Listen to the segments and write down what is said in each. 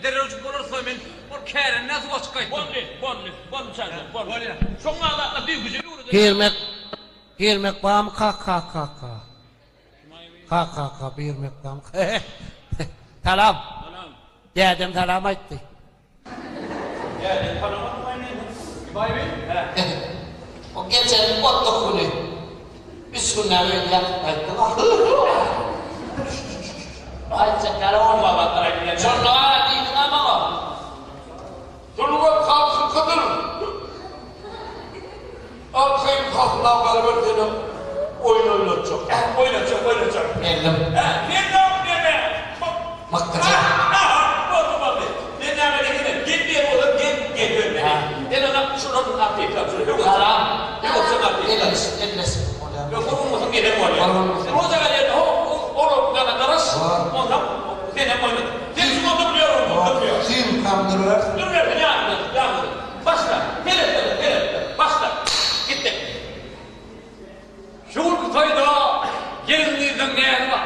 Derrewjik bolarys-la men ol kärendä suwa çyk gaýtdym. Boldy, boldy, boldy Çarjan, boldy. Bolýa. Şoň ýaly zatlar düýgüje öwredilen. Girmek girmek barmy kak kak kak ka. Kak kak kak birmek barmy. Salam. Salam. Dädem salam aýtdy. Dädem tanamadymaý men. Baýby? Hä. O geçen otlyk güni üç günläp öýde ýatyp gaýtdym. Aýtjak ýaly bolmaz. Şonda diýdiň-ä maňa. Sungat halkyňkydyr. Arkaýyn sahna baryber senem oýun oýnatjak. Oýnatjak, oýnatjak. Geldim. Hä, sen näme näme? Mykgyjak. Boldy, boldy. Sen näme diýsene, gel diýen bolsa gel, gel bermeli. Sen onda şular artistler, şular höwes. Salam. Höwesjeň artistler. Elleşip, elleşip bolýar. Ýok, gurgunmysyň gelen bolýar. Gurgunmysyň. Roza gelende ho, olar ýa-da garaş, onsoň sen hem oýnat. Sen şu onda bilýär, onda bilýär. Süňkam durubersin. Durubersin ýanynda, ýanynda. Başla! Seret dur, seret dur. Başla! Gitdik. Şu günki toýda gelin-gyzyň näzi bar.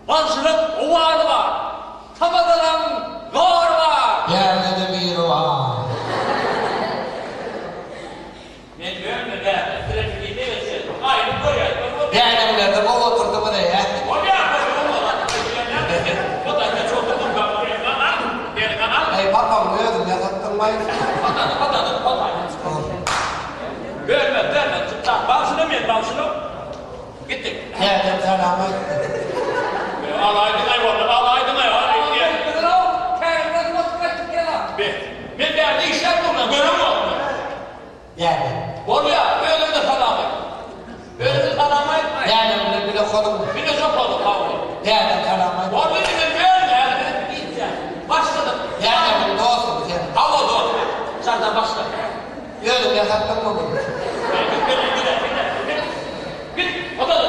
Bagşylyk owazy bar. Tamadalaň zory bar. Bärde-de biri bar. Men bölme bärde sirek diýse geçýän. Aýdyp görýän. Dädeňlerde gowy oturdyňyz-eý, hä? Bolýar, bolýar. Bolýar. Eý, papagyňy özüň ýasatdyňmaý? Patady, patady, patady. Bölme, bölme. Bagşyla men, bagşyla. Gitdik. Dädem salam aýtdy. Alaýdyň-aý walla, alaýdyň-aý. Kärine suwa çykyp gel-a. Be, men bärde işläp durun-a, göreňokmy? Dädem. Bolýa, özüňe salam aýt. Özüňe salam aýt. Dädem bilen bile okadyňmy? Bile okadyk, hawa. Dädem salam aýt. Boldy indi men bölme, häzir gitýän. Başladyk. Dädemiň dostumy sen? Hawa, dostum. Çardan başla. Özüň ýasatdyňmy muny? Git, git, git, git, git, otur,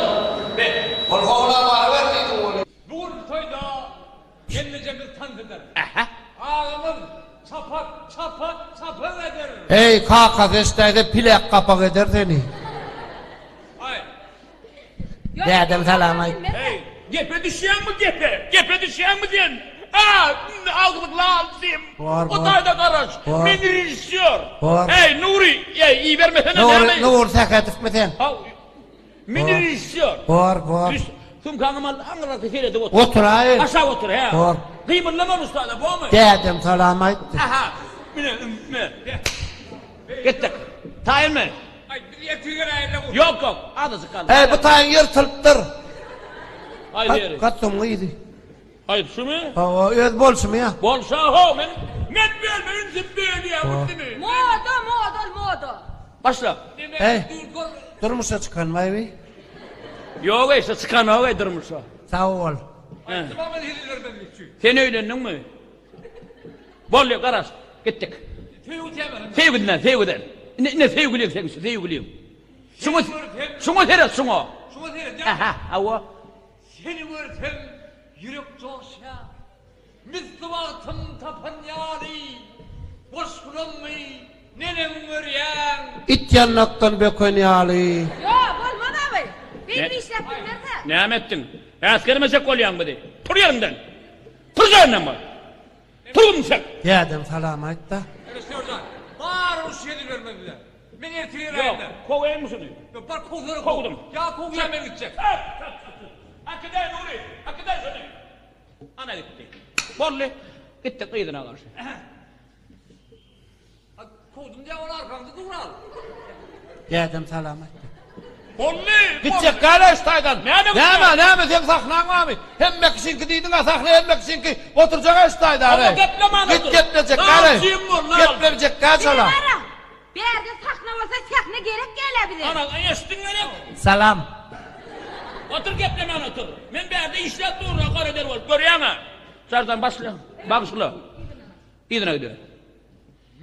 be. Ol howla baryber diýdiň weli. Bu günki toýda Gelnejemiz tans eder. Ähä. Agamyz çapak, çapak, çapak eder. Eý, kakasy eşdäýse pilek gapak eder seni. Aý. Dädem salam aýt. Eý, gepe düşýäňmi gepe? Gepe düşýäňmi sen? A, agzyň lal sim. Bor, O bor. taýda garaş. Bor. Men režissýor. Bor. Eý, Nury, eý, ibermesene Nury, näme? Nury Sähedowmy sen? Haw. Men režissýor. Bor, bor. Düş, sumkaňy al, aňyrrakda seredip otur. Oturaýyn. Aşak otur, hä. Bor. Gymyldama ustada, bormy? Dädem salam aýtdy. Aha. Mine, mine. Gitdik. Taýynmy? Aý, biz ertir geläýeli. Ýok, ýok. Azajyk galdy. Eý, bu taýyň ýyrtylypdyr. Aý, ýeri. Gat soňy yzy. Haýsy şumy? Hawa, öz bolşumy ýa? Bolşa how, men men bölme ünsüm bölýä ünsümi. Moda, moda ol moda. Başla. Eý, durmuşa çykan baýby? Ýok eý, şo çykanok eý durmuşa. Sag bol. Sen öýlendiňmi? Boldy, garaş. Gitdik. Söýgüden, söýgüden. Ine, ine söýgüliň seň şu söýgüliň. Şuňa, şuňa seret, şuňa. Şuňa seret. Aha, hawa. Seni görsem ýürek joşýar. Misli wagtym tapan ýaly, Goşgulammy neneň görýäň? It ýandakdan böken ýaly. Ýok, bolmaz abi. Beýdip işläp bilmeris-ä. Näme etdiň? Äsgermejek bolýaň bizi. Tur ýeriňden! Tur ýeriňden bar! Tur gümşek! Dädem salam aýtda. Režissýor jan, baryny şu ýerde bermez bize. Men ertir geläýin-de. Ýok, kowaýynmy şuny? Ýok, bar kowsana kow. Kowdum. Ýa kow ýa men gitjek. Çök, çök, çök, çök. Äkidäý Nury, äkidäý şuny. Ana gitdi. Boldy. Gitdik yzyna garşy. Kowdum diýýän ol arkaňda dur al. Dädem salam aýtdy. Boldy. Gitjek gäle şu taýdan. Näme Näme, näme seň sahnaň barmy? Hemme kişiňki diýdiň-ä, sahna hemme kişiňki. Oturjak-a şu taýda. Onda geplemän Git otur. geplejek gäle. Nalçym bol, nal. Geplemejek gäle şola. Bere Bärde sahna bolsa sahna gerek gäle bize. Ana, eşitdiň gerek? Salam. Otur geplemän otur. Men bärde işläp durun-a gara der bolup görýäň-ä. Jardan başla, bagyşla. Yzyna gidiber.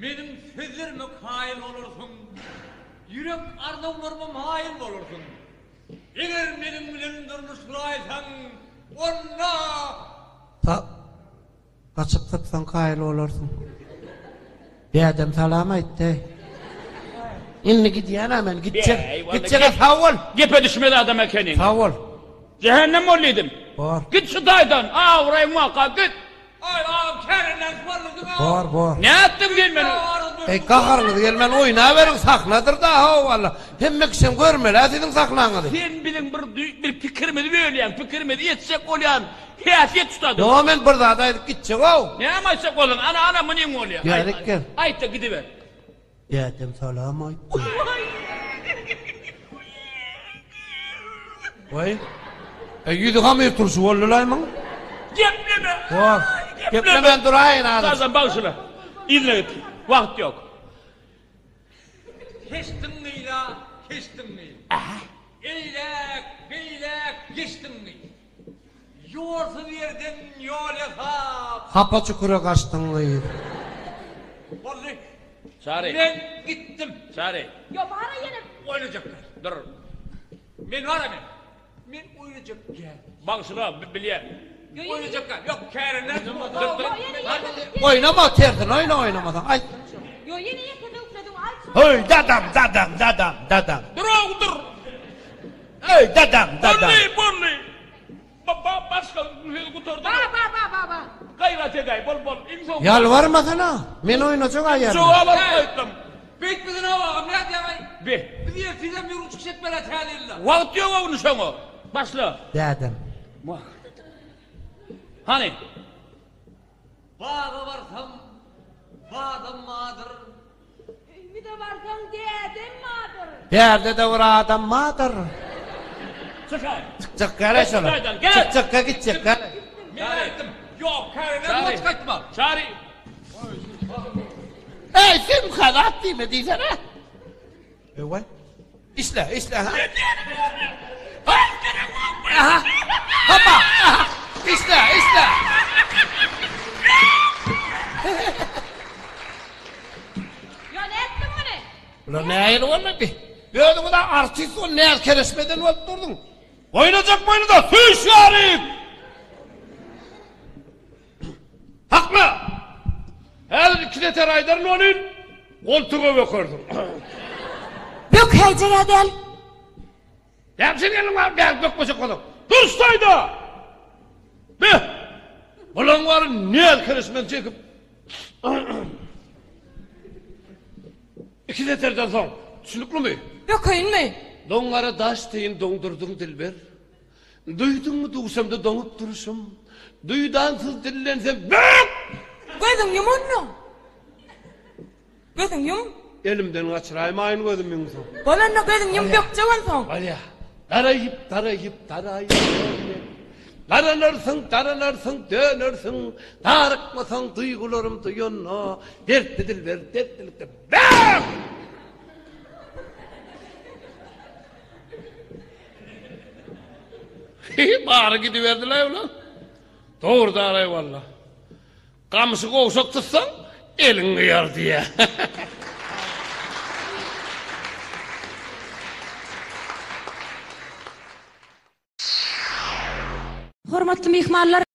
Meniň sözlerime kaýyl bolarsyň, Ýürek arzuwlaryma maýyl bolarsyň. Eger meniň bilen durmuş guraýsaň, onda. Sa gaçyp sypsaň kaýyl bolarsyň. Dädem salam aýtdy. Indi gidýän-ä men, gitjek. Gitjek-ä sag bol. Gepe düşmez adam ekeniň. Sag bol. Jähennem bol diýdim. Bor. Git şu taýdan, abraýyň waka, git. Aý, agam, kärende. Bor, bor. Nätdiň sen meni? Eý, gaharyňyz gelmän oýnaberiň, sahnadyr-da, how, walla. Hemme kişem görmeli-ä siziň sahnaňyzy. Sen biziň bir bir pikirimizi bölýäň, pikirimizi etjek bolýan häsiýet tutady. Ýo, men bir zat aýdyp gitjeg-ow. Näme aýtjak bolduň? Ana, ana, munyň bolýar. Gärik gel. Aýt-da gidiber. Dädem salam aýtdy. Waý. E, ýüzi hamyr turşy boldy-laý muň. Gepleme. Bor. Geplemän duraýyn azajyk. Tarzan bagyşla. Yzyna git. Wagt ýok. Keçdiň gyza, keçdiň gyz. Eýläk, beýläk geçdiň gyz. Ýolsuz ýerden ýol ýasap. Hapa çukura gaçdyň gyz. Boldy. Çary. Men gitdim. Çary. Ýo bara ýene. Oýnajaklar. Dur. Men bara men. Men oýnajak däl. Bagşyla bilýän. Oýnajak däl. Ýok, kärende. Dur, dur. Oýnama, tersine oýna oýnamasaň. Aýt. Ýo ýene ýeke döwüklediň aýt şony. Höý, dadam, dadam, dadam, dadam. Dur-ow, dur. Höý, dadam, dadam. Boldy, boldy. Ba, ba, başga söz gutardymy? Ba, ba, ba, ba, ba. Gaýrat edäý, bol, bol. Iň soňky. Ýalbarmasana. Men oýnajak aýaryn. Jogap alyp gaýtdym. Beýtmesene agam, nädýäň-aý? Be. Biz ertirem ýürek çykyş etmeli-ä täze ýylda. Wagt ýok-ow indi şoňa. Başla. Dädem. Hany. Baga barsam, badam bardyr. Öýüme-de barsaň, dädem bardyr. Bärde-de bir adam bardyr. Çykaý. Çykjak gäle şolar. Çykjakka gitjek gäle. Men aýtdym. Ýok, kärende boş gaýtma. Çary. Eý, simha zat diýme diýsene. Ewe. Işle, işle ha. Aha. Hoppa. Aha. İşle, işle. Ýa nätdiň muny? Bular nähili boldy? Özüňiz artist ol näz kereşmeden bolup durduň. Oýnajak boýnuda süýş ýaryk. Hakla! Häzir iki seter aýdaryn welin, goltuga bökersiň. Bökäýjeg-ä däl. Näme üçin geldiň bäri, bäri bökmejek bolsaň? Dur şu taýda! Be! Bulaň bary näz kereşmeni çekip. Iki seterden soň, düşnüklimi? Bökeýinmi? Doňňara daş deýin doňdurdyň dilber. Duýduňmy duşamda doňup durşum. Duýdansyz dillensem bök! Gözüň ýum onda. Gözüň ýum. Elimden gaçyraýmaýyn gözümi ýumsam. Bol onda gözüň ýum bökjek onsoň. Bolýa. Daraýyp, daraýyp, daraýyp. Daranarsyň, daranarsyň, dönersiň. Darykmasaň duýgularym duýanda. Dertli dilber, dertlilikde bök! Bary gidiberdiler ulan. Dogry daraý walla. Gamşy gowşak tutsaň, eliň gyýar diýýä. Hormatly myhmanlar!